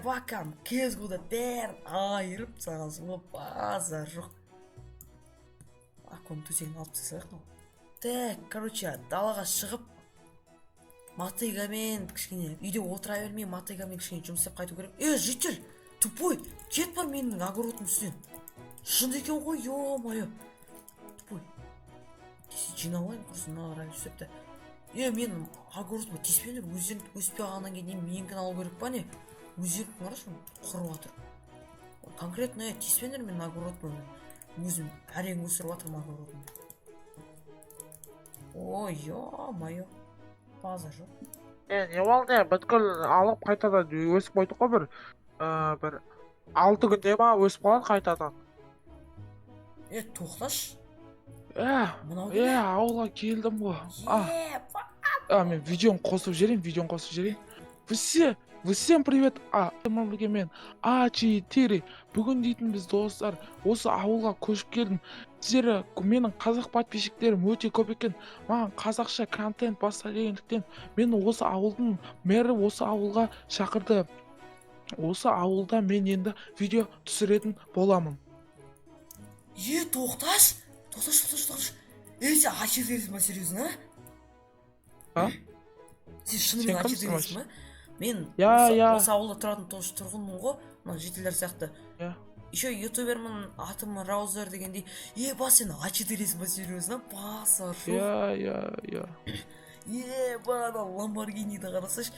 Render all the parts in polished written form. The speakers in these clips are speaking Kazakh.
Бакам кезгуда бәрін айырып тастағансың ғой, базар жоқ. Акуның төсегін алып тастайық мынау. Так, короче, далаға шығып мотыгамен кішкене үйде отыра бермей, мотыгамен кішкене жұмыс істеп қайту керек. Житель, тупой, кет бар менің огородымның үстінен. Шынды екен ғой, ё-моё. Тупой. Десе жинап алайын, құрысын мыналар әлі үстепті. Менің огородыма тиіспеңдер, өздерің өспей қалғаннан кейін не менікін алу керек па не? Өздерің қарашы, құрып жатыр. Конкретно, тиіспеңдер менің огородыма. Өзім әрең өсіріп жатырмын огородымды. Ой, ё-моё. База жоқ. Не болды, не, бүткіл алып қайтадан өсіп қойдық қой бір 6 күнде ма өсіп қалады қайтадан. Тоқташы. Мынау кім? Ауылға келдім ғой. Мен видеоны қосып жіберейін, видеоны қосып жіберейін. Всем привет, бірге мен А4. Бүгін дейтін біз достар, осы ауылға көшіп келдім. Сіздер, менің қазақ подписчиктерім өте көп екен. Маған қазақша контент баста дегендіктен, мен осы ауылдың мэрі осы ауылға шақырды. Осы ауылда мен енді видео түсіретін боламын. Тоқташ! Тоқташ, тоқташ, тоқташ. Сен А4-сің ба, серьезно, а? А? Сен шынымен Сен кімсің А4-сің ба? Мен Я, я. осы ауылда тұратын тоже тұрғынмын ғой, мына жительдер сияқты. Я. Еще ютубермін, атым Раузер дегендей. Ба, сен А4-сің ба, серьезно? Баса, жоқ. Я, я, я. Ба, ана Ламборгиниді қарасайшы.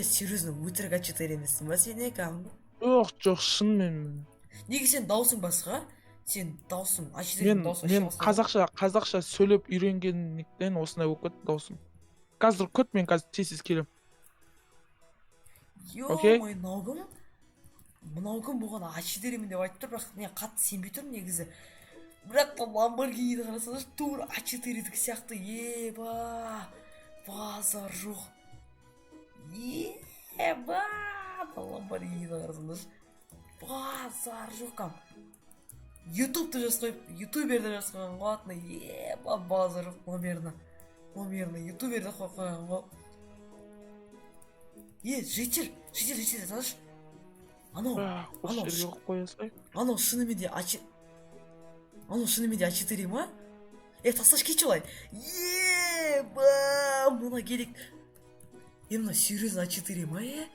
Серьезно, өтірік А4 емессің ба сен, кәдімгі? Жоқ, жоқ, шынымен. Неге сен дауысың басқа? Сен дауысың, А4-дің дауысы Мен вообще басқа. қазақша сөйлеп үйренгендіктен осындай болып кетті дауысым. Қазір күт, мен қазір тез-тез келемін. Ё-моё, Окей. мынау кім? Мынау кім болған А4-мін деп айтып тұр, бірақ мен қатты сенбей тұрмын негізі. Бірақ та Ламборгиниді қарасаңдаршы, тура А4-дікі сияқты. Еба, базар жоқ. Еба, Ламборгиниді қарасаңдаршы. Базар жоқ кам. Ютубты жазып қойып, ютуберді жазып қойған ғой атына. Еба, базар жоқ номеріне. Номеріне ютуберді қойып қойған ғой. Житель, житель, житель, айтыңызшы. Анау, Осы анау жерге қойып қоя салайын. Анау шынымен де А анау шынымен де А4 ма? Тасташы, кетші олай. Еба, мына керек. Мына серьезно А4 ма, е?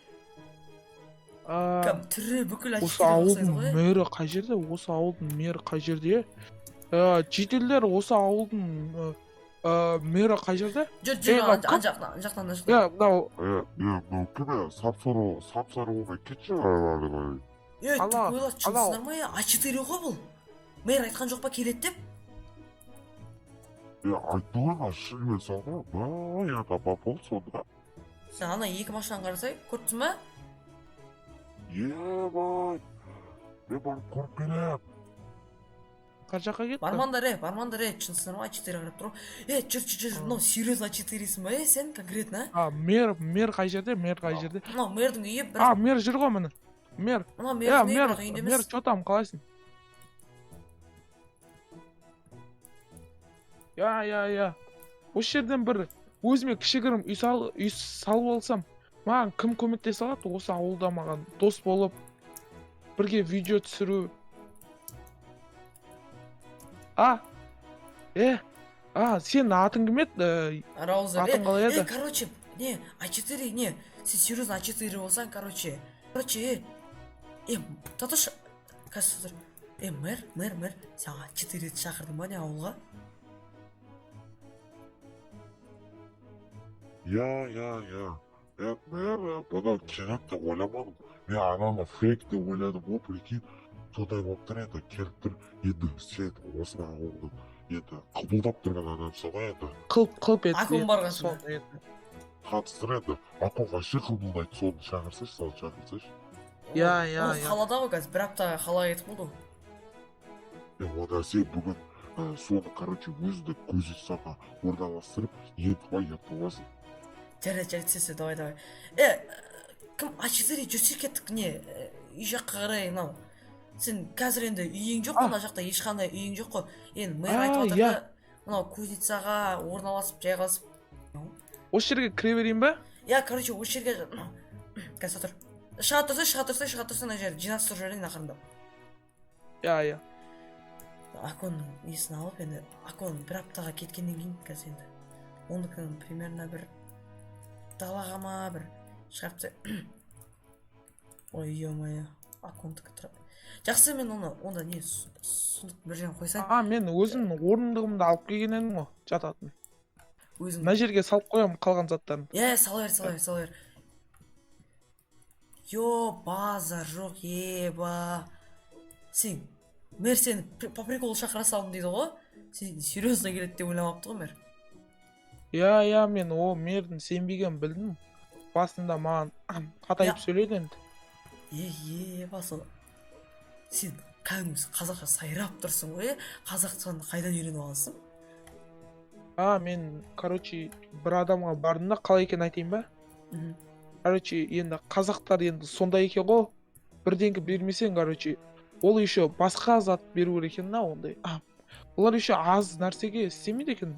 Кәдімгі түрі бүкіл Осы А4 ұқсайды ауылдың ғой. мэрі қай жерде? Осы ауылдың мэрі қай жерде? Жительдер, осы ауылдың мэрі қай жерде? Жүр, жүр, Мынау кім? ана жақтан, ана жақтан, ана жақтан. Мынау. Мынау кім, е? Сап-сары, сап-сары болмай кетші, ары қарай. Ана, Тупойлар, анау. шынсыңдар ма, е? А4 ғой бұл. Мэр айтқан жоқ па келеді деп? Айтты ғой, ана шынымен салды ғой. Ба, енді ба болды сонда. Сен ана екі машинаны қарасай, көріп тұрсың ба? Ебать, мен барып көріп келемін. Қай жаққа кетті? Бармаңдар, бармаңдар, шынсыңдар ма, А4 қарап тұр ғой. Жүр, жүр, жүр, мынау серьезно А4-сің ба, сен конкретно, а? А, мэр, мэр қай жерде? Мэр қай жерде? Мынау мэрдің үйі, бірақ А, мэр жүр ғой міне. Мэр. Мынау мэрдің үйі, Мэр, бірақ үйінде мэр, емес. чё там, қалайсың? Я, я, я. Осы жерден бір өзіме кішігірім үй салып алсам, маған кім көмектесе алады? Осы ауылда маған дос болып бірге видео түсіру. А? Сен атың кім еді? Раузер. Атың қалай еді? Короче, не, А4, не, сен серьезно А4 болсаң, короче. Короче, татыш, қазір тұр. Мэр, мэр, мэр, сен А4-ді шақырдың ба, не, ауылға? Я, я, я. Мэр, бұны келеді деп ойламадым. Мен ананы фейк деп ойладым ғой, прикинь. Сондай болып тұр енді, келіп тұр. Енді сен осы ауылдың енді қыбылдап тұрған адамсың ғой енді. Қылп, қылп етті. Акон барған Соны енді. Қатыстыр енді. Акон вообще қыбылдайды, соны шақырсайшы, соны шақырсайшы. Я, я, Ол я. қалада ғой қазір, бір аптаға қалаға кетіп қалды ғой. Онда сен бүгін соны, короче, өзіңді кузнецаға орналастырып, енді былай ертіп аласың. Жарайды, жарайды, все, все, давай, давай. Кім А4 жүрсе кеттік, не, үй жаққа қарай, мынау. Сен қазір енді үйің жоқ қой, мына жақта ешқандай үйің жоқ қой. Енді мэр айтып жатыр да, мынау кузницаға орналасып, жайғасып. Осы жерге кіре берейін ба? Я, короче, осы жерге, мынау, қазір тұр. Шыға тұрса, шыға тұрса, шыға тұрса, мына жерді жинастырып жіберейін ақырындап. Иә. Аконның несін алып, енді Акон бір аптаға кеткеннен кейін, қазір енді оныкін примерно бір далаға ма, бір шығарып тастай. Ой, ё-моё, Акондікі тұра. Жақсы, мен оны онда не, сундук бір жеріне қойсаң. А, мен өзімнің орындығымды алып келген едім ғой, жататын. Өзің. Мына жерге салып қоямын қалған заттарын. Иә, сала бер, сала бер, сала бер. Ё, базар жоқ, еба. Сен, мэр сені по приколу шақыра салдым дейді ғой, сен серьезно келеді деп ойламапты ғой мэр. Иә, мен о мэрдің сенбегенін білдім. Басында маған қатайып сөйледі енді. Е, еба, сол сен кәдімгі қазақша сайрап тұрсың ғой, е? Қазақшаны қайдан үйреніп алғансың? А, мен, короче, бір адамға бардым да, қалай екенін айтайын ба? Мхм. Короче, енді қазақтар енді сондай екен ғой, бірдеңке бермесең, короче, ол еще басқа зат беру керек екен да ондай. А, олар еще аз нәрсеге істемейді екен.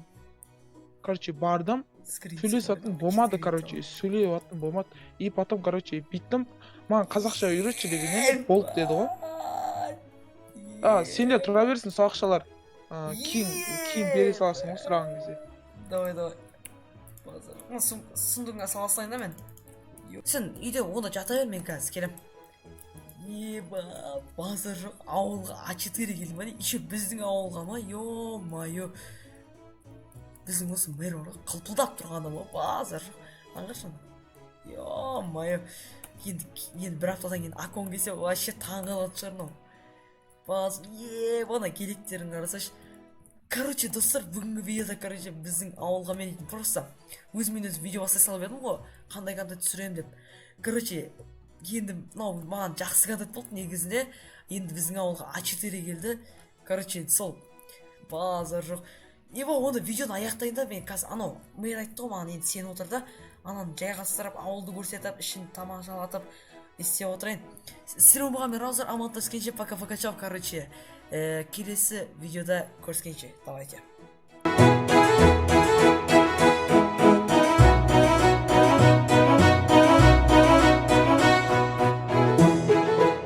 Короче, бардым, сөйлесіп жаттым, болмады, короче, сөйлеп жаттым, болмады. И потом, короче, бүйттім: «Маған қазақша үйретші» дегеннен, «Болды» деді ғой. А, сенде тұра берсін сол ақшалар. А, кейін бере саласың ғой сұраған кезде. Давай, давай, базар. Мына сундугыңа сала салайын да мен. Сен үйде онда жата бер, мен қазір келемін. Еба, базар жоқ, ауылға А4 келді ма не? Еще біздің ауылға ма? Ё-моё, біздің осы мэр бар ғой, қылпылдап тұрғаны ғой, базар жоқ. Аңғаршы, ё-моё, енді бір аптадан кейін Акон келсе, вообще таңғалатын шығар мынау. Баз е, ана келектерін қарасайшы. Короче, достар, бүгінгі видеода, короче, біздің ауылға мен просто өзімен өзім видео бастай салып едім ғой, қандай контент түсіремін деп. Короче, енді мынау маған жақсы контент болды негізінде. Енді біздің ауылға А4 келді, короче, сол, базар жоқ. Еба, онда видеоны аяқтайын да. Мен қазір, анау мэр айтты ғой маған, енді сен отыр да, ананы жайғастырып, ауылды көрсетіп, ішін тамашалатып істеп отырайын. Сіздермен болған мен, Раузер. Амандасқанша, пока, пока, чао. Короче, келесі видеода көріскенше, давайте.